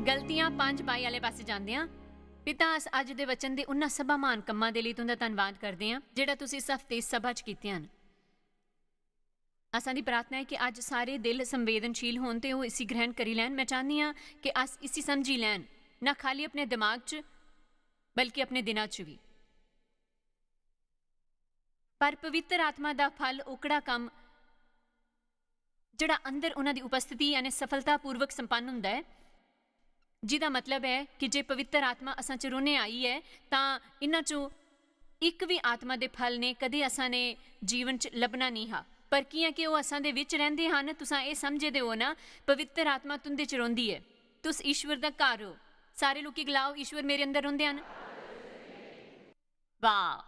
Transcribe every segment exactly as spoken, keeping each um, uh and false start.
गलतियां पंज बाई आह्ले पास्सै जांदे आं। पिता, अस अज्ज दे वचन दे उन्ना सभा म्हान कम्मां दे लेई तुं'दा धन्नवाद करदे आं जेह्ड़ा तुस इस हफ्ते इस सभा च कीते हन। असां दी प्रार्थना ऐ कि अज्ज सारे दिल संवेदनशील होन ते ओह् इसी ग्रहण करी लैन। में चाह्न्नी आं कि अस इसी समझी लैन, ना खाली अपने दिमाग च बल्कि अपने दिना च बी। पर पवित्र आत्मा दा फल ओकड़ा कम्म जेह्ड़ा अंदर उन्हां दी उपस्थिति यानी सफलतापूर्वक संपन्न हुंदा ऐ, जिदा मतलब ऐ कि जे पवित्र आत्मा असां च रौह्ने आई ऐ, तां इन्हां चों इक बी आत्मा दे फल ने कदें असां ने जीवन च लब्भना नेईं हा। पर कियां कि ओह् असां दे विच रैंह्दे हन, तुसां एह् समझे दे ओ ना, पवित्र आत्मा तुं'दे च रौंह्दी ऐ। तुस ईश्वर दा घर ओ। सारे लोकी गलाओ, "ईश्वर मेरे अंदर रौंह्दे हन।" वाह,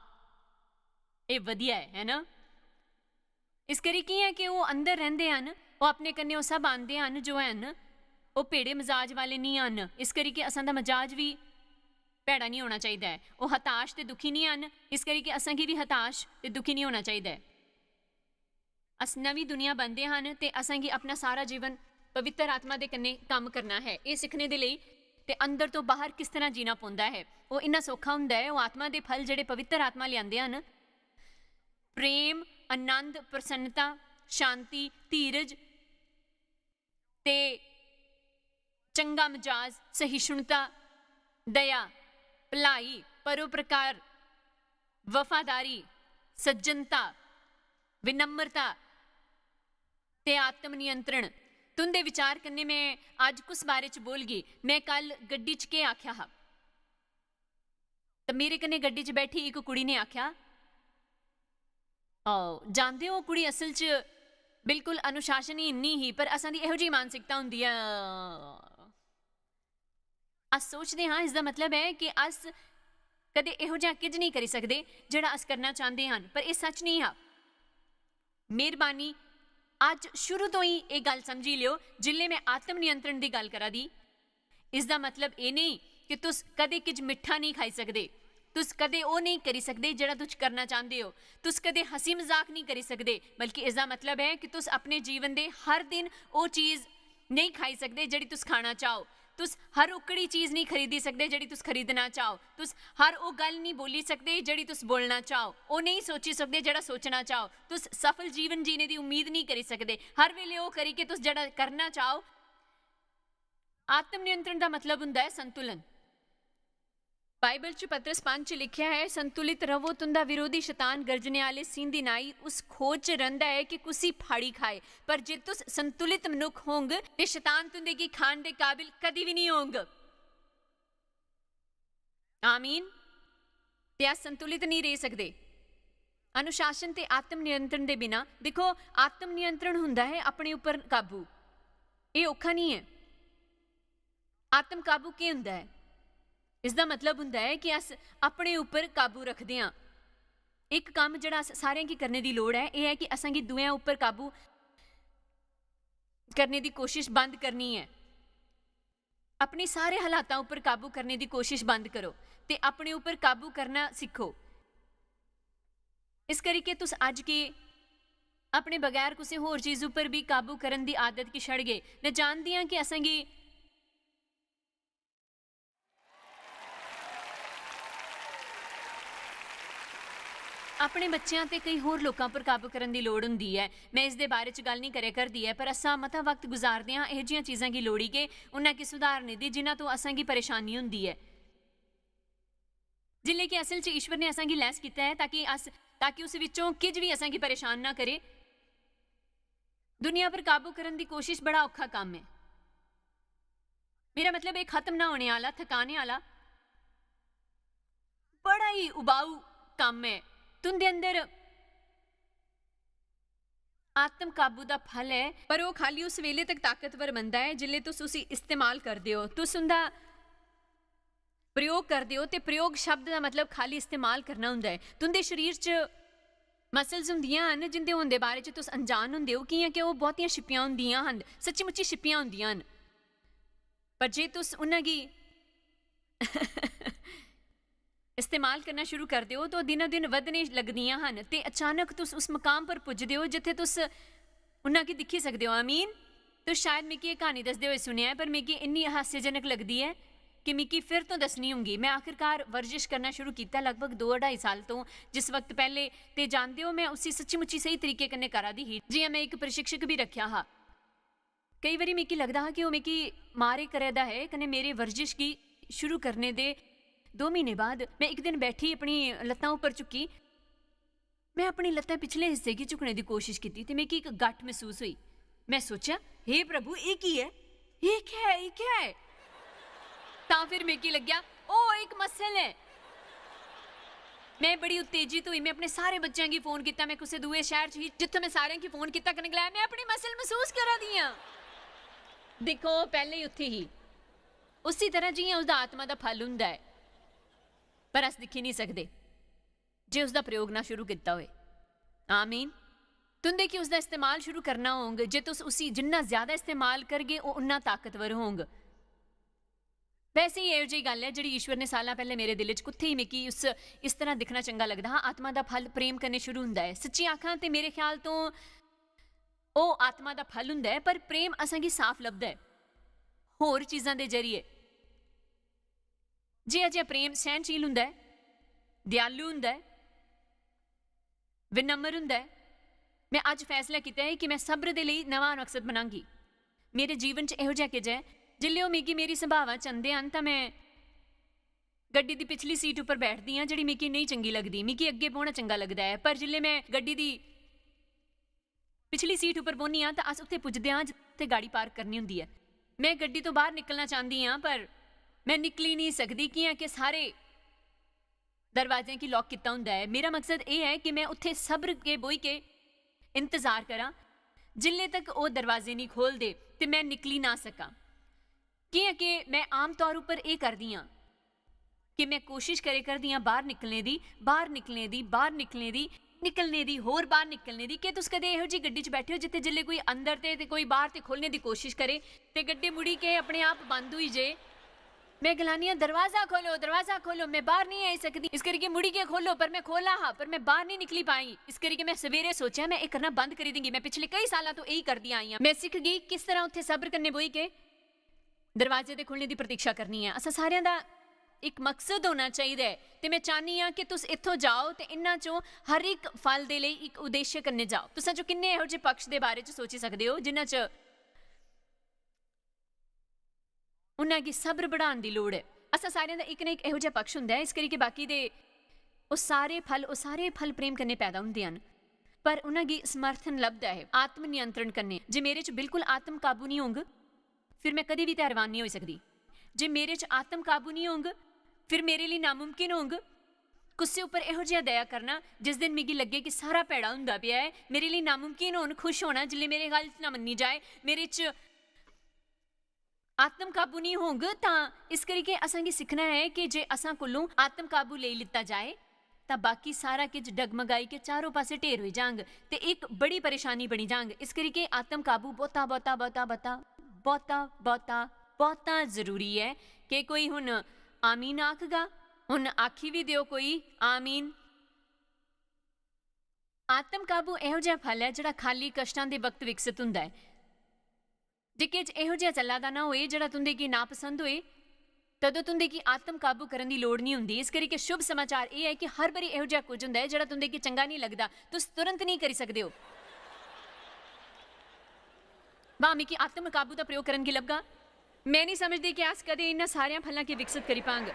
एह् वधिया ऐ, है ना? इस करी कियां कि ओह् अंदर रैंह्दे हन, ओह् अपने कन्नै ओह् सब आंदे हन जो हैन। ओह् भेड़े मजाज वाले निं हन, इस करी कि असां दा मजाज बी भैड़ा निं होना चाहिदा ऐ। ओह् हताश ते दुखी निं हन, इस करी कि असां गी बी हताश ते दुखी निं होना चाहिदा ऐ। अस नमीं दुनिया बनदे हन ते असां गी अपना सारा जीवन पवित्र आत्मा दे कन्नै कम्म करना ऐ। एह् सिक्खने दे लेई ते अंदर तो बाहर किस तरह जीना पौंदा ऐ, ओह् इन्ना सौखा हुंदा ऐ। ओह् आत्मा दे फल जेह्ड़े पवित्र आत्मा लेआंदे हन, प्रेम, आनंद, प्रसन्नता, शांति, धीरज ते चंगा मजाज, सहिष्णुता, दया, भलाई, परोपकार, वफादारी, सज्जनता, विनम्रता ते आत्म नियंत्रण। तुं'दे विचार कन्नै में अज्ज कुस बारे च बोलगी? में कल गड्डी च केह् आखेआ हा? ते मेरे कन्नै गड्डी च बैठी इक कुड़ी ने आखेआ, "ओ, जानदे ओ, कुड़ी असल च बिल्कुल अनुशासनहीन निं ही, पर असां दी एहो जेही मानसिकता होंदी ऐ।" अस सोचदे हां, इसदा मतलब ऐ कि अस कदें एहो जेहा किश नेईं करी सकदे जेह्ड़ा अस करना चांह्दे हन, पर एह् सच नेईं हा। मेहरबानी, अज्ज शुरू तो ही एह् गल्ल समझी लियो, जिसलै में आत्म नियंत्रण दी गल्ल करा दी, इसदा मतलब एह् नेईं कि तुस कदें किश मिट्ठा नेईं खाई सकदे, तुस कदें ओह् नेईं करी सकदे जेह्ड़ा तुस करना चांह्दे ओ, तुस कदें हंसी मजाक नेईं करी सकदे, बल्कि इसदा मतलब ऐ कि तुस अपने जीवन दे हर दिन ओह् चीज नेईं खाई सकदे जेह्ड़ी तुस खाना चाहो। तुस हर ओह्कड़ी चीज नेईं खरीदी सकदे जेह्ड़ी तुस खरीदना चाहो। तुस हर ओह् गल्ल नेईं बोली सकदे जेह्ड़ी तुस बोलना चाहो। ओह् नेईं सोची सकदे जेह्ड़ा सोचना चाहो। तुस सफल जीवन जीने दी उम्मीद नेईं करी सकदे। हर बेले ओह् करी के तुस जेह्ड़ा करना चाहो। आत्म नियंत्रण दा मतलब हुंदा ऐ संतुलन। बाइबल च पतरस पंज च लिखेआ ऐ, "संतुलित रवो, तुं'दा विरोधी शैतान गर्जने आह्ले सिंह दी नाई उस खोज च रैंह्दा ऐ कि कुसी फाड़ी खाए। पर जे तुस संतुलित मनुक्ख होंग, ते शैतान तुं'दे गी खान दे काबिल कदी बी नेईं होंग।" आमीन। ते अस संतुलित नेईं रेही सकदे। अनुशासन ते आत्म नियंत्रण दे बिना, दिक्खो, आत्म नियंत्रण हुंदा ऐ अपने उप्पर काबू। एह् औखा नेईं ऐ। आत्म काबू केह् हुंदा ऐ? इसदा मतलब हुंदा ऐ कि अस अपने उप्पर काबू रखदे आं। इक कम्म जेह्ड़ा अस सारें गी करने दी लोड़ ऐ, एह् ऐ कि असें गी दूएं उप्पर काबू करने दी कोशिश बंद करनी ऐ। अपने सारे हालातां उप्पर काबू करने दी कोशिश बंद करो ते अपने उप्पर काबू करना सिक्खो। इस करियै तुस अज्ज के अपने बगैर कुसै होर चीज उप्पर बी काबू करन दी आदत गी छड़गे? में जानदी आं कि असेंगी अपने बच्चेआं ते केई होर लोकां पर काबू करन दी लोड़ हुंदी ऐ। में इसदे बारे च गल्ल नेईं करै करदी ऐ, पर असां मता वक्त गुजारदे आं एहो जिहियां चीजां गी लोड़ी के उन्ना गी सुधारने दी, जिन्ना तो असां गी परेशानी हुंदी ऐ। जिल्ले कि असल च ईश्वर ने असां गी लैस कीता ऐ ताकि अस, ताकि उस विचों किज भी असां गी परेशान ना करे। दुनिया पर काबू करन दी कोशिश बड़ा औखा कम्म ऐ। मेरा मतलब, एह् खत्म ना होने आह्ला, थकाने आह्ला, बड़ा ही उबाऊ कम्म ऐ। तुं'दे अंदर आत्म काबू दा फल ऐ, पर ओह् खाली उस वेले तक ताकतवर बनदा ऐ जिसलै तुस उसी इस्तेमाल करदे ओ। तुस उं'दा प्रयोग करदे ओ, ते प्रयोग शब्द दा मतलब खाली इस्तेमाल करना हुंदा ऐ। तुं'दे शरीर च मसल्स हुंदियां हन जिं'दे होंदे बारे च तुस अनजान हुंदे ओ, कि'यां कि ओह् बहुतियां छिप्पियां हुंदियां हन, सच्ची मुच्ची छिप्पियां हुंदियां हन। पर जे तुस उ'नें गी इस्तेमाल करना शुरू करदे ओ, तो दिनो दिन बधने लगदियां हन, ते अचानक तुस उस मकाम पर पुजदे ओ जित्थै तुस उन्हां गी दिक्खी सकदे ओ। आमीन। तुस शायद मिगी एह् क्हानी दसदे होए सुनेआ ऐ, पर मिगी इन्नी हास्यजनक लगदी ऐ कि मिगी फिर तो दस्सनी होंगी। में आखिरकार वर्जिश करना शुरू कीता लगभग दो अढ़ाई साल तो, जिस वक्त पैह्ले ते जानदे ओ, में उसी सच्ची मुच्ची स्हेई तरीके कन्नै करा दी ही, जि'यां में इक प्रशिक्षक बी रक्खेआ हा। केई बारी मिगी लगदा हा कि ओह् मिगी मारे करै दा ऐ, कन्नै मेरे वर्जिश गी शुरू करने दे दो म्हीने बाद में इक दिन बैठी अपनी लत्तां उप्पर चुक्की। में अपनी लत्तें पिछले हिस्से गी झुकने दी कोशश कीती ते मिगी इक गट्ठ मसूस होई। में सोचेआ, "हे प्रभु, एह् की ऐ? एह् क्या ऐ? एह् क्या ऐ?" तां फिर मिगी लग्गेआ, "ओह् इक मसल ऐ।" में बड़ी उत्तेजित होई। में अपने सारे बच्चें गी फोन कीता। में कुसै दूए शैह्र च ही, जित्थै में सारें गी फोन कीता, कन्नै गलाया, "में अपनी मसल मसूस करा दी आं।" दिक्खो, ओह् पैह्लें ही उत्थै ही। उसी तरह जि'यां उसदा आत्मा दा फल होंदा ऐ, पर अस दिक्खी निं सकदे जे उसदा प्रयोग ना शुरू कीता होए। आमीन। तुं'दे गी उसदा इस्तेमाल शुरू करना होग। जे तुस उसी जिन्ना ज्यादा इस्तेमाल करगे, ओह् उन्ना ताकतवर होग। वैसे ही एहो जेही गल्ल ऐ, जेह्ड़ी ईश्वर ने सालां पैह्लें मेरे दिलै च कुत्थै ही मिगी उस, इस तरह दिक्खना चंगा लगदा हा। आत्मा दा फल प्रेम कन्नै शुरू होंदा ऐ। सच्ची आखां ते मेरे ख्याल तो ओह् आत्मा दा फल होंदा ऐ, पर प्रेम असेंगी साफ लभदा ऐ होर चीजां दे जरिए। जि'यां जि'यां प्रेम सैह्नशील होंदा ऐ, दयालु होंदा ऐ, विनम्र होंदा ऐ, में अज्ज फैसला कीता ऐ कि में सब्र दे लेई नमां मकसद बनांगी। मेरे जीवन च एहो जेहा किश ऐ, जिसलै ओह् मिगी मेरी संभावना च आंदे हन, तां में गड्डी दी पिछली सीट उप्पर बैठदी आं, जेह्ड़ी मिगी नेईं चंगी लगदी। मिगी अग्गें बौह्ना चंगा लगदा ऐ, पर जिसलै में गड्डी दी पिछली सीट उप्पर बौह्नी आं, तां अस उत्थै पुजदे आं, जित्थै गाड़ी पार्क करनी होंदी ऐ। में गड्डी तो बाह्र निकलना चांह्दी आं, पर में निकली नेईं सकदी, कि'यां कि सारे दरवाजें गी लॉक कीता होंदा ऐ। मेरा मकसद एह् ऐ कि में उत्थै सब्र के बोही के इंतजार करां, जिल्ले तक ओह् दरवाजे नेईं खोलदे ते में निकली ना सकां। कि'यां कि में आम तौर उप्पर एह् करदी आं कि में कोशिश करे करदी आं बाह्र निकलने दी, बाह्र निकलने दी, बाह्र निकलने दी, निकलने दी, होर बाह्र निकलने दी। केह् तुस कदें एहो जेही गड्डी च बैठे ओ जित्थै जिल्ले कोई अंदर ते, ते कोई बाह्र ते खोलने दी कोशिश करे ते गड्डी मुड़ी के अपने आप बंद होई जे? में गलानी आं, "दरवाजा खोलो, दरवाजा खोलो, में बाह्र नेईं आई सकदी।" इस करियै मुड़ी के खोलो, पर में खोला हा, पर में बाह्र नेईं निकली पाई। इस करियै में सवेरे सोचेआ, "में एह् करना बंद करी देंगी।" में पिछले केई सालां तो एही करदी आई आं। में सिक्ख गेई किस तरह उत्थै सब्र कन्नै बोही के दरवाजे दे खु'ल्लने दी प्रतीक्षा करनी ऐ। असां सारेआं दा इक मकसद होना चाहिदा ऐ, ते में चाह्न्नी आं कि तुस इत्थों जाओ ते इन्हां चों हर इक फल दे लेई इक उद्देश्य कन्नै जाओ। तुसां चों किन्ने एहो जेह् पक्ष दे बारे च सोची सकदे ओ जिन्हां च उन्हां गी सब्र बढ़ान दी लोड़ ऐ? असां सारेआं दा इक ना इक एहो जेहा पक्ष हुंदा ऐ, इस करी कि बाकी दे ओह् सारे फल, ओह् सारे फल प्रेम कन्नै पैदा हुंदे हन, पर उन्हां गी समर्थन लभदा ऐ आत्म नियंत्रण कन्नै। जे मेरे च बिल्कुल आत्म काबू निं होंग, फिर में कदें बी धैर्यवान निं होई सकदी। जे मेरे च आत्म काबू निं होंग, फिर मेरे लेई नामुमकिन होंग कुसै उप्पर एहो जेहा दया करना, जिस दिन मिगी लग्गे कि सारा भैड़ा हुंदा पेआ ऐ। मेरे लेई नामुमकिन होन खुश होना, जिसलै मेरे गल्ल च ना मन्नी जाए। मेरे च आत्म काबू निं होंग, तां इस करियै असांगी सिक्खना ऐ कि जे असां कोलों आत्म काबू लेई लित्ता जाए, तां बाकी सारा किश डगमगाई के चारों पासे ढेर होई जांग ते इक बड़ी परेशानी बनी जांग। इस करियै आत्म काबू बहुता, बहुता, बहुता, बहुता, बहुता, बहुता, बहुता जरूरी ऐ। के कोई हुन आमीन आखगा? हुन आखी बी देओ कोई आमीन। आत्म काबू एहो जेहा फल ऐ जेह्ड़ा खाली कश्टां दे वक्त विकसित हुंदा ऐ। जे किश एहो जेहा चला दा ना होए जेह्ड़ा तुं'दे गी नापसंद होए, तदों तुं'दे गी आत्म काबू करन दी लोड़ निं हुंदी। इस करी के शुभ समाचार एह् ऐ कि हर बारी एहो जेहा कुछ हुंदा ऐ जेह्ड़ा तुं'दे गी चंगा निं लगदा, तुस तुरंत निं करी सकदे ओ। वाह, मिगी आत्म काबू दा प्रयोग करन गी लभगा। में निं समझदी कि अस कदें इन्हां सारेआं फलां गी विकसित करी पांग।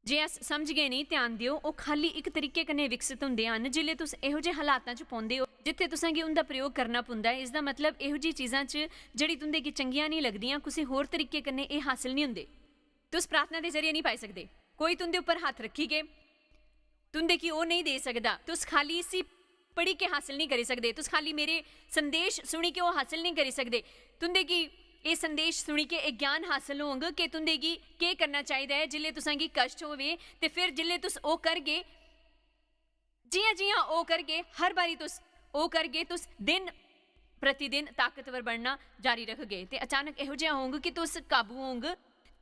जे अस समझगे नेईं, ध्यान देओ, ओह् खाल्ली इक तरीके कन्नै विकसत होंदे हन। जिसलै तुस एहो जेह् हालातां च पौंदे ओ जित्थै तुसें गी उं'दा प्रयोग करना पौंदा ऐ, इसदा मतलब एहो जेही चीजां च जेह्ड़ी तुं'दे गी चंगियां नेईं लगदियां, कुसै होर तरीके कन्नै एह् हासल निं होंदे। तुस प्रार्थना दे जरिए निं पाई सकदे। कोई तुं'दे उप्पर हत्थ रक्खी के तुं'दे गी ओह् नेईं देई सकदा। तुस खाल्ली इसी पढ़ी के हासल निं करी सकदे। तुस खाल्ली मेरे संदेश सुनी के ओह् हासल निं करी सकदे। तुं'दे गी एह् संदेश सुनी के एह् ज्ञान हासल होंग के तुं'दे गी केह् करना चाहिदा ऐ जिसलै तुसें गी कश्ट होवे, ते फिर जिसलै तुस ओह् करगे, जि'यां-जि'यां ओह् करगे, हर बारी तुस ओह् करगे, तुस दिन प्रतिदिन ताकतवर बनना जारी रखगे। ते अचानक एहो जेहा होंग कि तुस काबू होंग,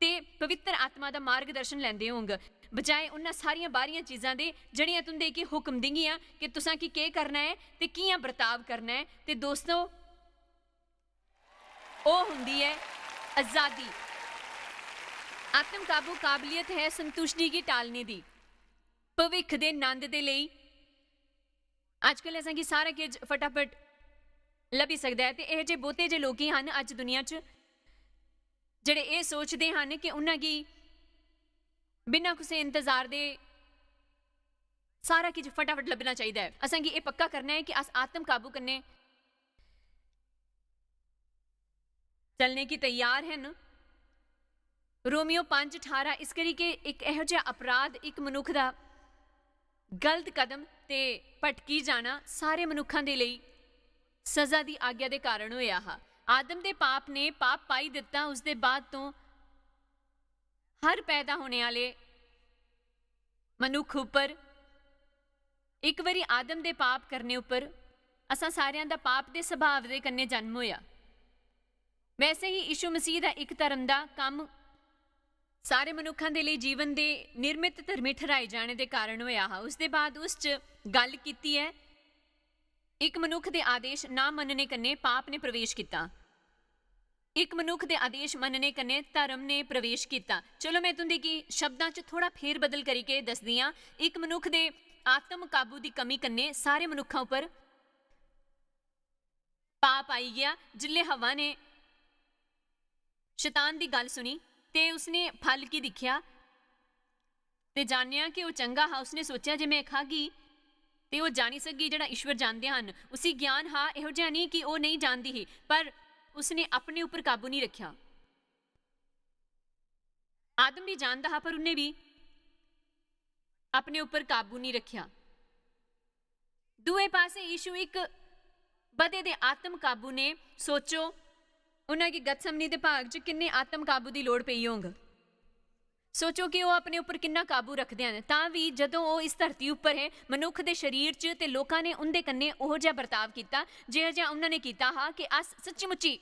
ते पवित्र आत्मा दा मार्गदर्शन लैंदे होंग, बजाए उन्हां सारियां बाहरियां चीजां दे जेहड़ियां तुंदे गी हुक्म दिंगियां कि तुसां की केह करना ऐ ते कियां बर्ताव करना ऐ। ते दोस्तो, ओह हुंदी ऐ आजादी। आत्म काबू काबलियत है संतुष्टि गी टालने दी, भविक्ख दे नंद दे लेई। अजकल असेंगी सारा किश फटाफट लब्भी सकदा ऐ, ते एह जे बहुते जे लोकी हन अज्ज दुनिया च, जेहड़े एह सोचदे हन कि उन्हां गी बिना कुसै इंतजार दे सारा किश फटाफट लब्भना चाहिदा ऐ। असेंगी एह पक्का करना ऐ कि अस आत्म काबू कन्नै चलने गी तैयार हन। रोमियो पंज अठारां, इस करी के इक एहो जेहा अपराध, इक मनुख दा गलत कदम ते भटकी जाना सारे मनुखां दे लेई सजा दी आज्ञा दे कारण होया हा। आदम दे पाप ने पाप पाई दिता, उसदे बाद तों हर पैदा होने आले मनुख उप्पर, इक बारी आदम दे पाप करने उप्पर, असां सारेयां दा पाप दे स्वभाव दे कन्ने जन्म होया। वैसे ही यीशु मसीह दा इक धर्म दा कम्म सारे मनुखां दे लेई जीवन दे निर्मित धर्मी ठहराए जाने दे कारण होया हा। उसदे बाद उस च गल्ल कीती ऐ, इक मनुख दे आदेश ना मनने कन्ने पाप ने प्रवेश किता। इक मनुख दे आदेश मनने कन्ने धर्म ने प्रवेश किता। चलो, मैं तुंदे गी शब्दां च थोड़ा फेर बदल करी के दसदी आं। इक मनुख दे आत्म काबू दी कमी कन्ने सारे मनुखां उपर पाप आई गया। जिल्ले हव्वा ने शैतान दी गल्ल सुनी ते उसने फल गी दिखेया ते जानेया कि ओह चंगा हा, उसने सोचेया जे मैं खागी ते ओह जानी सकगी जेड़ा ईश्वर जानदे हन। उसी ज्ञान हा, एहो जेहा नेई कि ओह नेई जानदी ही, पर उसने अपने उपर काबू नेई रखेया। आदम भी जानदा हा, पर उन्ने भी अपने उपर काबू नेई रखेया। दुए पासे यीशु इक बधे दे आत्म काबू ने, सोचो, उन्हां गी गतसमनी दे भाग च किन्ने आत्म काबू दी लोड़ पेई होंग। सोचो कि ओह अपने उपर किन्ना काबू रखदे हन। तां भी जदों ओह इस धरती उपर हे, मनुख दे शरीर च, ते लोकां ने उंदे कन्ने ओहो जेहा बर्ताव किता, जेहो जेहा उन्हां ने किता हा, कि अस सच्ची-मुच्ची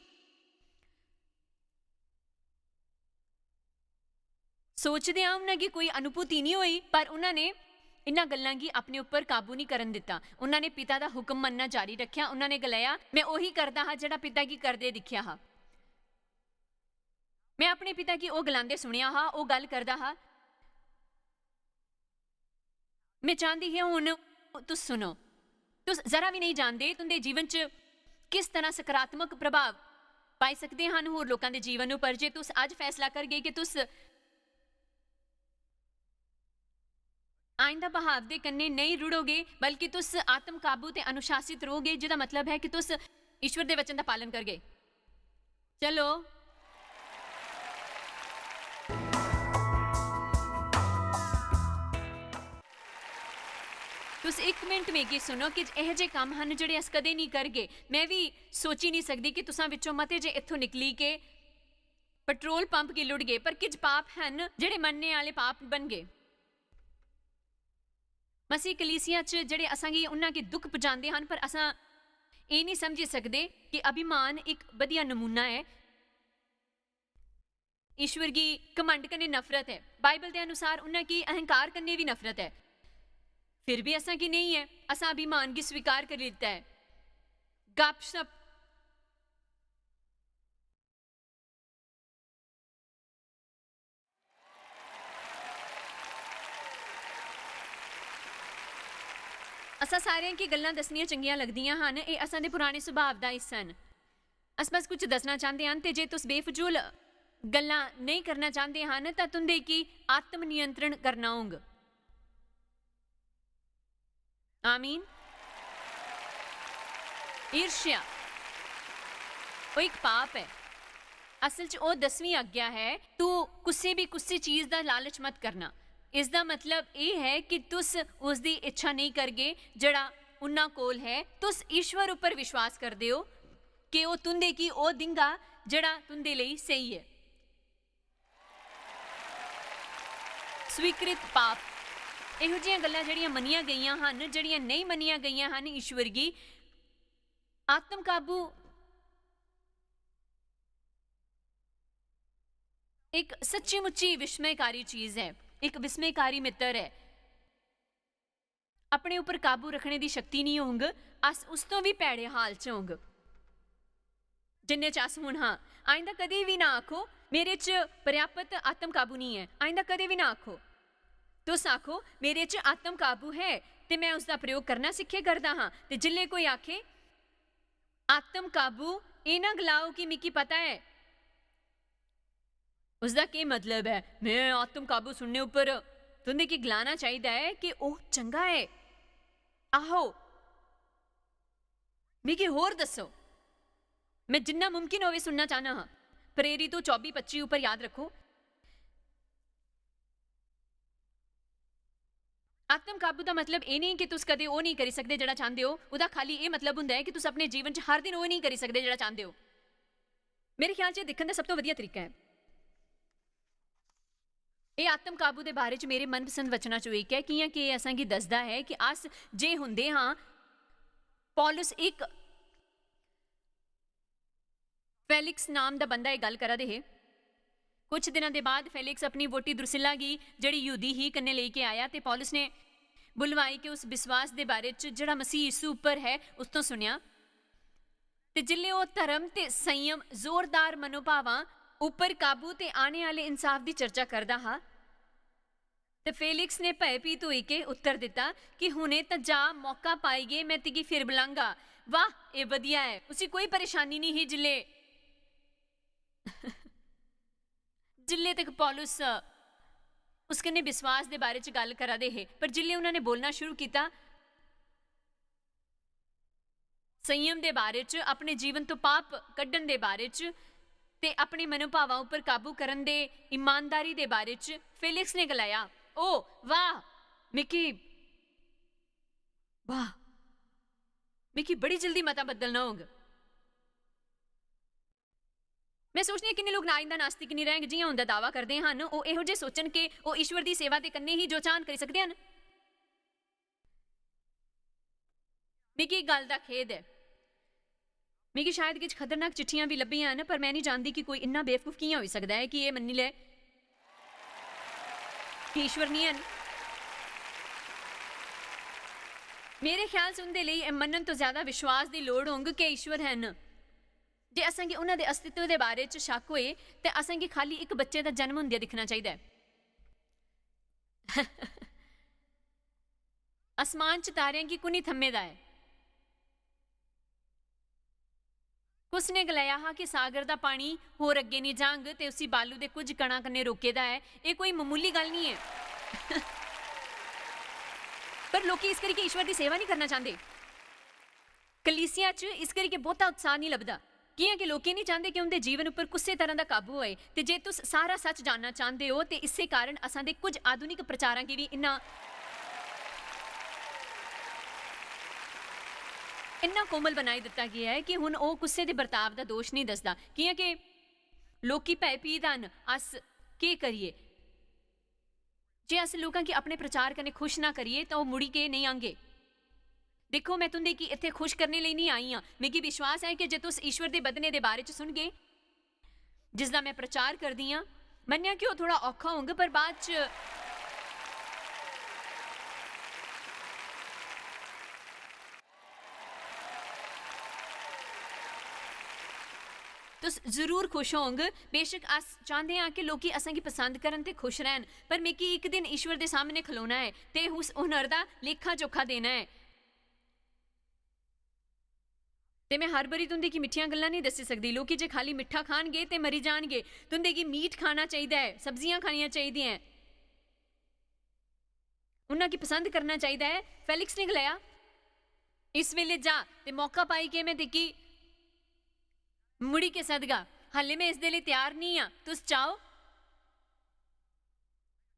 सोचदे आं, उन्हां गी कोई अनुभूति नेई होई, पर उन्हां ने इन्हां गल्लां गी अपने उपर काबू नेई करन दिता। उन्हां ने पिता दा हुक्म मनना जारी रखेया। उन्हां ने गलाया, "मैं ओही करदा हा जेड़ा पिता गी करदे दिखेया हा। मैं अपने पिता गी ओह गलांदे सुनेया हा, ओह गल्ल करदा हा।" मैं चाहंदी ही हुन तुस सुनो। तुस जरा भी नेई जानदे तुंदे जीवन च किस तरह सकारात्मक प्रभाव पाई सकदे हन होर लोकां दे जीवन उपर। जे तुस अज्ज फैसला करगे कि तुस आइंदा बहाव दे कन्ने नेई रुढ़ोगे, बल्कि तुस आत्म काबू ते अनुशासित रहोगे, जेदा मतलब है कि तुस ईश्वर दे वचन दा पालन करगे। चलो, तुस इक मिनट मिगी सुनो। किश एहो जे कम्म हन जेड़े अस कदें नेई करगे। मैं भी सोची नेई सकदी कि तुसां विचों मते जे इत्थों निकली के पेट्रोल पंप गी लुढ़गे, पर किश पाप हन जेड़े मन्ने आले पाप बनगे। मसीह कलीसिया च जेड़े असां गी उन्हां गी दुख पजांदे हन, पर असां एह नेई समझी सकदे कि अभिमान इक बधिया नमूना ऐ। ईश्वर गी घमंड कन्नै नफरत ऐ। बाइबल दे अनुसार उन्हां गी अहंकार कन्नै भी नफरत ऐ। फिर भी असां गी नेई ऐ, असां अभिमान गी स्वीकार करी लिता ऐ। गपशप। असां सारें गी गल्लां दस्सनियां चंगियां लगदियां हन, एह् असां दे पुराने सुभाव दा हिस्सा न। अस बस कुछ दस्सना चांह्दे हन, ते जे तुस बेफजूल गल्लां नेईं करना चांह्दे हन, तां तुं'दे गी आत्म नियंत्रण करना होंग। आमीन। ईर्ष्या, ओह् इक पाप ऐ। असल च ओह् दसवीं आज्ञा ऐ, "तू कुसै बी, कुसै चीज दा लालच मत करना।" इसदा मतलब एह् ऐ कि तुस उसदी इच्छा नेईं करगे जेह्ड़ा उन्ना कोल ऐ। तुस ईश्वर उप्पर विश्वास करदे ओ कि ओह् तुं'दे गी ओह् दिंगा जेह्ड़ा तुं'दे लेई स्हेई ऐ। स्वीकृत पाप, एहो जिहियां गल्लां जेह्ड़ियां मन्नियां गेइयां हन, जेह्ड़ियां नेईं मन्नियां गेइयां हन ईश्वर गी। आत्म काबू, इक सच्ची मुच्ची विस्मयकारी चीज ऐ, इक विस्मयकारी मित्तर ऐ। अपने उप्पर काबू रखने दी शक्ति निं होंग, अस उस तों बी भैड़े हाल च होंग जिन्ने च अस हुन हां। आइंदा कदें बी ना आखो, "मेरे च पर्याप्त आत्म काबू निं ऐ।" आइंदा कदें बी ना आखो। तुस आखो, "मेरे च आत्म काबू है ते मैं उसदा प्रयोग करना सिक्खे करदा हां।" ते जिल्ले कोई आखे, "आत्म काबू," एह् ना गलाओ कि "मिगी पता ऐ।" उसदा केह् मतलब ऐ? में आत्म काबू सुनने उप्पर तुं'दे गी गलाना चाहिदा ऐ कि ओह् चंगा ऐ। आहो, मिगी होर दस्सो। में जिन्ना मुमकिन होवे सुनना चाहना हां। प्रेरितो चौबी पच्ची उप्पर याद रक्खो। आत्म काबू दा मतलब एह् नेईं कि तुस कदें ओह् नेईं करी सकदे जेह्ड़ा चांह्दे ओ। ओह्दा खाली एह् मतलब होंदा ऐ कि तुस अपने जीवन च हर दिन ओह् नेईं करी सकदे जेह्ड़ा चांह्दे ओ। मेरे ख्याल च एह् दिक्खन दा सब तों बधिया तरीका ऐ। एह् आत्म काबू दे बारे च मेरे मनपसंद वचनां चों इक ऐ, कि'यां कि एह् असेंगी दसदा ऐ कि अस जे हुंदे हां। पौलुस इक फेलिक्स नाम दा बंदा एह् गल्ल करा दे हे। कुछ दिनां दे बाद फेलिक्स अपनी वोटी द्रुसिल्ला गी, जेह्ड़ी यहूदी ही, कन्नै लेई के आया ते पौलुस ने बुलवाई के उस विश्वास दे बारे च जेह्ड़ा मसीह यीशु उप्पर है, उस तों सुनेआ। ते जिल्ले ओह् धर्म ते संयम, जोरदार मनोभावां उप्पर काबू ते आने आह्ले इंसाफ दी चर्चा करदा हा, ते फेलिक्स ने भयभीत होई के उत्तर दित्ता कि "हुने तां जा, मौका पाई गे, मैं तिगी फिर बुलांगा।" वाह, एह् बधिया ऐ। उसी कोई परेशानी निं ही जिल्ले जिल्ले तक पौलुस उस कन्नै विश्वास दे बारे च गल्ल करा दे हे, पर जिल्ले उन्होंने बोलना शुरू कीता, संयम दे बारे च, अपने जीवन तो पाप कड्ढन दे बारे च ते अपने मनोभावां उप्पर काबू करन दे ईमानदारी दे बारे च, फेलिक्स ने गलाया, "ओ वाह, मिकी, वाह, मिकी बड़ी जल्दी मता बदलना होग।" मैं सोचनी आं, किन्ने लोक ना आइंदा नास्तिक निं रैंह्ग, जि'यां उं'दा दावा करदे हन। ओह् एहो जे सोचन के ओह् ईश्वर दी सेवा दे कन्नै ही जो चाह्न करी सकदे हन। मिगी इक गल्ल दा खेद ऐ। मिगी शायद किश खतरनाक चिट्ठियां बी लब्भियां न, पर मैं निं जानदी कि कोई इन्ना बेवकूफ कि'यां होई सकदा ऐ कि एह् मन्नी लै कि ईश्वर निं हैन। मेरे ख्याल च उं'दे लेई एह् मन्नन तो ज्यादा विश्वास दी लोड़ होंग कि ईश्वर हैन। जे असेंगी उन्हां दे अस्तित्व दे बारे च शक्क होए, ते असेंगी खाली इक बच्चे दा जन्म होंदे दिक्खना चाहिदा ऐ। आसमान च तारें गी कु'नी थम्मे दा ऐ? कुस ने गलाया हा कि सागर दा पानी होर अग्गें निं जांग ते उसी बालू दे कुछ कणां कन्नै रोके दा ऐ? एह् कोई ममूली गल्ल निं ऐ। पर लोकी इस करियै ईश्वर दी सेवा निं करना चांह्दे। कलीसिया च इस करियै बहुता उत्साह निं लभदा, कि'यां कि लोकी निं चांह्दे कि उं'दे जीवन उप्पर कुसै तरह दा काबू होए। ते जे तुस सारा सच जानना चांह्दे ओ, ते इस्सै कारण असां दे कुछ आधुनिक प्रचारां गी बी इन्ना, इन्ना कोमल बनाई दित्ता गेआ ऐ कि हुन ओह् कुसै दे बर्ताव दा दोश निं दसदा, कि'यां कि लोकी भय भीत हन, अस केह् करिये? जे अस लोकां गी अपने प्रचार कन्नै खुश ना करिये, तां ओह् मुड़ी के नेईं आंगे। दिक्खो, मैं तुं'दे गी इत्थै खुश करने लेई निं आई आं। मिगी विश्वास ऐ कि जे तुस ईश्वर दे बधने दे बारे च सुनगे, जिसदा मैं प्रचार करदी आं, मन्नेआ कि ओह् थोह्ड़ा औखा होंग, पर बाद च तुस जरूर खुश होंग। बेशक अस चांह्दे आं कि लोकी असेंगी पसंद करन ते खुश रैह्न, पर मिगी इक दिन ईश्वर दे सामनै खलोना ऐ ते उस हुनर दा लेखा जोखा देना ऐ। ते मैं हर बारी तुं'दे गी मिट्ठियां गल्लां नेईं दस्सी सकदी। लोकी जे खाली मिट्ठा खान गे ते मरी जान गे। तुं'दे गी मीट खाना चाहिदा ऐ, सब्जियां खानियां चाहिदियां ऐ। उन्हां गी पसंद करना चाहिदा ऐ। फेलिक्स ने गलाया, "इस वेले जा ते मौका पाई के मैं तेगी मुड़ी के सदगा। हाले मैं इसदे लेई त्यार निं आं। तुस चाहो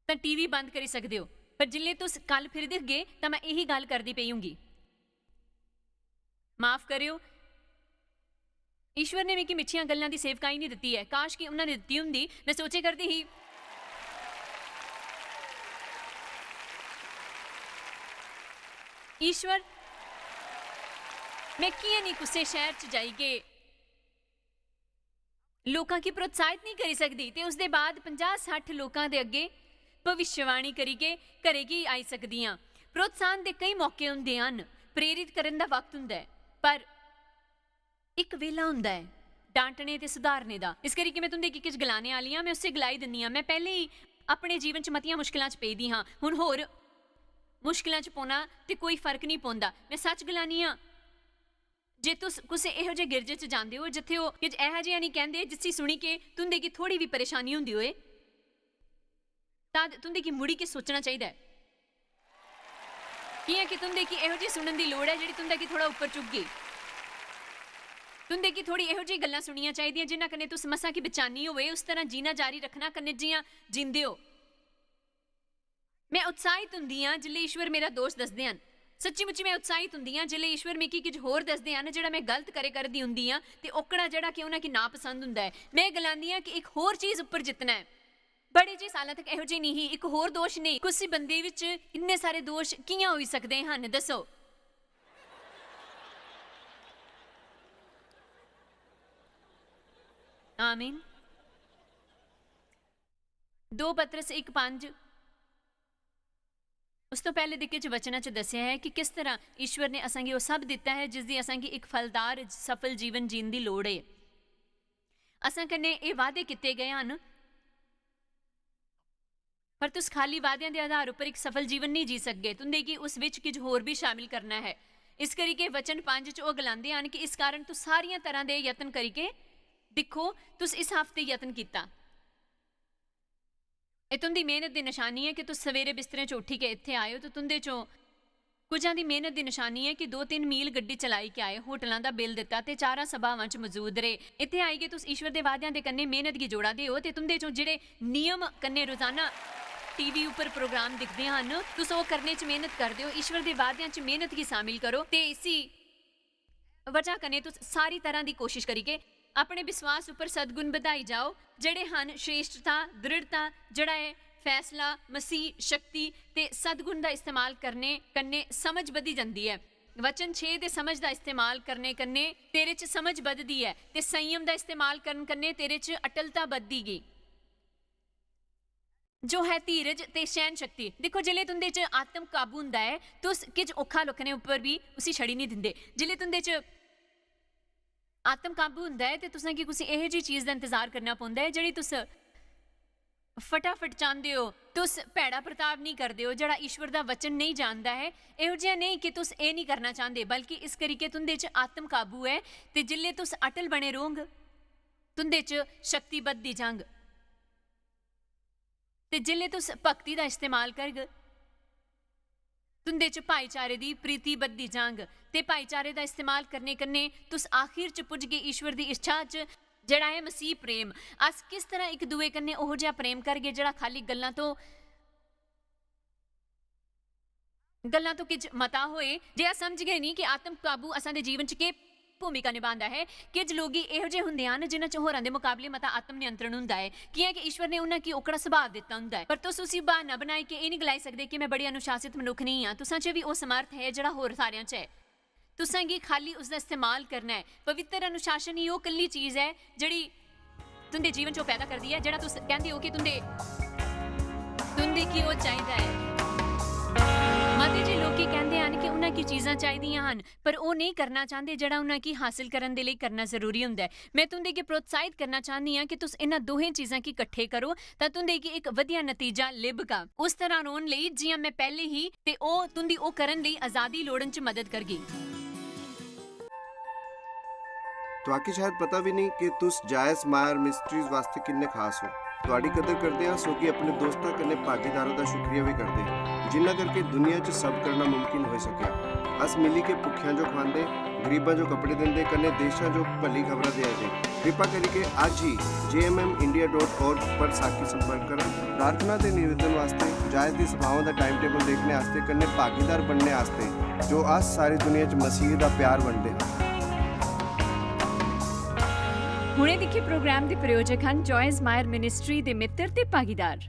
तां टीवी बंद करी सकदे ओ, पर जिसलै तुस कल फिर दिखगे तां मैं एही गल्ल करदी पेई होंगी।" माफ करेओ, ईश्वर ने मिगी मिट्ठियां गल्लां दी सेवकाई निं दित्ती ऐ। काश कि उन्हां ने दित्ती होंदी। मैं सोचे करदी ही, "ईश्वर, मैं कि'यां निं कुसै शैह्र च जाइयै लोकां गी प्रोत्साहित नेईं करी सकदी ते उसदे बाद पंजाह् सट्ठ लोकां दे अग्गें भविष्यवाणी करियै घरै गी आई सकदी आं। प्रोत्साहन दे केई मौके होंदे हन, प्रेरित करन दा वक्त होंदा ऐ, पर इक बेल्ला होंदा ऐ डांटने ते सुधारने दा। इस करियै में तुं'दे गी किश गलाने आह्ली आं, में उस्सै गलाई दिन्नी आं। में पैह्लें ही अपने जीवन च मतियां मुश्कलां च पेई दी हां, हुन होर मुश्कलां च पौना ते कोई फर्क नेईं पौंदा। में सच्च गलानी आं, जे तुस कुसै एहो जे गिरजे च जांदे ओ जित्थै ओह् किश एहा जेहा नेईं कैंदे जिसी सुनी के तुं'दे गी थोह्ड़ी बी परेशानी होंदी होए, तां तुं'दे गी मुड़ी के सोचना चाहिदा ऐ। कि'यां कि तुं'दे गी एहो जे सुनन दी लोड़ ऐ जेह्ड़ी तुं'दे गी थोह्ड़ा उप्पर चुकगी। तुं'दे गी थोह्ड़ी एहो जेही गल्लां सुनियां चाहिदियां जिन्ना कन्नै तुस मसां की बचानी होए, उस तरह जीना जारी रखना कन्नै जि'यां जींदे ओ। में उत्साहित हुंदी आं जिसलै ईश्वर मेरा दोश दसदे हन। सच्ची मुच्ची में उत्साहित हुंदी आं जिसलै ईश्वर मिगी किश होर दसदे हन जेह्ड़ा में गलत करे करदी हुंदी आं ते ओकड़ा जेह्ड़ा कि उ'नें गी नापसंद हुंदा ऐ। में गलांदी आं कि इक होर चीज उप्पर जित्तना ऐ। बड़े जे सालां तक एहो जेही नेईं ही, इक होर दोश नेईं। कुसै बंदे विच इन्ने सारे दोश कि'यां होई सकदे हन, दस्सो? आमीन। दो पतरस इक पंज। उस तो पैह्ले दिक्के च वचना च दस्सेआ ऐ कि किस तरह ईश्वर ने असांगी ओह् सब दित्ता ऐ जिसदी असांगी इक फलदार, सफल जीवन जीन दी लोड़ ऐ। असां कन्नै एह् वादे कीते गए हन, पर तुस खाली वादेआं दे आधार उप्पर इक सफल जीवन नेईं जी सकगे। तुं'दे गी उस विच किश होर बी शामिल करना ऐ। इस करियै वचन पंज च ओह् गलांदे हन कि इस कारण तुस सारियां तरह दे यत्न करियै दिक्खो, तुस इस हफ्ते यत्न कीता। एह् तुं'दी मेह्नत दी नशानी ऐ कि तुस सवेरे बिस्तरें च उट्ठी के इत्थै आए ओ ते तुं'दे चों कुझां दी मेह्नत दी नशानी ऐ कि दो तिन्न मील गड्डी चलाई के आए, होटलां दा बिल दित्ता ते चारां सभावां च मजूद रेह्। इत्थै आई के तुस ईश्वर दे वादेआं दे कन्नै मेह्नत गी जोड़ा दे ओ ते तुं'दे चों जेह्ड़े नियम कन्नै रोजाना टीवी उप्पर प्रोग्राम दिखदे हन, तुस ओह् करने च मेह्नत करदे ओ। ईश्वर दे वादेआं च मेह्नत गी शामिल करो ते इसी वजह कन्नै तुस सारी तरह दी कोशिश करियै अपने विश्वास उप्पर सद्गुण बधाई जाओ, जेह्ड़े हन श्रेष्ठता, दृढ़ता, जेह्ड़ा ऐ फैसला, मसीह, शक्ति ते सद्गुण दा इस्तेमाल करने कन्नै समझ बधी जंदी ऐ। वचन छे दे समझ दा इस्तेमाल करने कन्नै तेरे च समझ बधदी ऐ ते संयम दा इस्तेमाल करन कन्नै तेरे च अटलता बधदी गी। जो है धीरज ते सैहन शक्ति। दिक्खो, जिसलै तुं'दे च आत्म काबू हुंदा ऐ, तुस किश औखा लक्खने उप्पर बी उसी छड़ी निं दिंदे। जिसलै तुं'दे च आत्म काबू हुंदा ऐ ते तुसें गी कुसै एहो जेही चीज दा इंतजार करना पौंदा ऐ जेह्ड़ी तुस फटाफट चांह्दे ओ। तुस भैड़ा बर्ताव निं करदे ओ, जेह्ड़ा ईश्वर दा वचन नेईं जानदा ऐ। एहो जेहा नेईं कि तुस एह् निं करना चांह्दे, बल्कि इस करियै तुं'दे च आत्म काबू ऐ ते जिसलै तुस अटल बने रौह्ग, तुं'दे च शक्ति बधदी जांग। ते जिसलै तुस भक्ति दा इस्तेमाल करग, तुं'दे च भाईचारे दी प्रीति बधदी जांग ते भाईचारे दा इस्तेमाल करने कन्नै तुस आखिर च पुजगे ईश्वर दी इच्छा च, जेह्ड़ा ऐ मसीह प्रेम। अस किस तरह इक दुए कन्नै ओहो जेहा प्रेम करगे जेह्ड़ा खाली गल्लां तो गल्लां तो किश मता होए? जे अस समझगे निं कि आत्म काबू असां दे जीवन च केह् भूमिका निभांदा ऐ। किश लोक गी एहो जेह् हुंदे हन जिन्हां च होरां दे मकाबले मता आत्म नियंत्रण हुंदा ऐ, कि'यां कि ईश्वर ने उन्हां गी ओकड़ा सुभाऽ दित्ता हुंदा ऐ। पर तुस उसी ब्हाना बनाई के एह् निं गलाई सकदे कि में बड़ी अनुशासित मनुक्ख नेईं आं। तुसां च बी ओह् समर्थ ऐ जेह्ड़ा होर सारेआं च ऐ। तुसां गी खाली उसदा इस्तेमाल करना ऐ। पवित्र अनुशासन ही ओह् कल्ली चीज ऐ जेह्ड़ी तुं'दे जीवन च ओह् पैदा करदी ऐ जेह्ड़ा तुस कैंह्दे ओ कि तुं'दे, तुं'दे गी ओह् चाहिदा ऐ। मते जे लोक कैंह्दे हन कि उन्हां गी चीजां चाहिदियां हन, पर ओह् नेईं करना चांह्दे जेह्ड़ा उन्हां गी हासल करन दे लेई करना जरूरी हुंदा ऐ। में तुं'दे गी प्रोत्साहित करना चाह्न्नी आं कि तुस इन्हां दोहें चीजां गी कट्ठे करो, तां तुं'दे गी इक बधिया नतीजा लब्भगा। उस तरह रौह्न लेई जि'यां में पैह्लें ही, ते ओह् तुं'दी ओह् करन लेई अजादी लोड़न च मदद करगी। तुआकी शायद पता बी नेईं कि तुस जायस मायर मिस्ट्रीज वास्तै किन्ने खास ओ। तुआडी कदर करदे आं, सोगी अपने दोस्तां कन्नै भागीदारां दा शुक्रिया बी करदे, जिन्ना करके दुनिया च सब करना मुमकिन होई सकेआ। अस मिली के भुक्खेआं जो खुआंदे, गरीबां जो कपड़े दिंदे, कन्नै देशां जो भली खबरां देआ दे। कृपा करियै अज्ज ही J M M India dot org पर साकी संपर्क करो। प्रार्थना ते निवेदन वास्तै, जायस दी सभाओं दा टाइम टेबल देखने आस्तै, कन्नै भागीदार बनने आस्तै, जो अस सारी दुनिया च मसीह दा प्यार बंडदे हां। हुणे दिक्खे प्रोग्राम दे प्रायोजक हन जॉयस मायर मिनिस्ट्री दे मित्र ते भागीदार।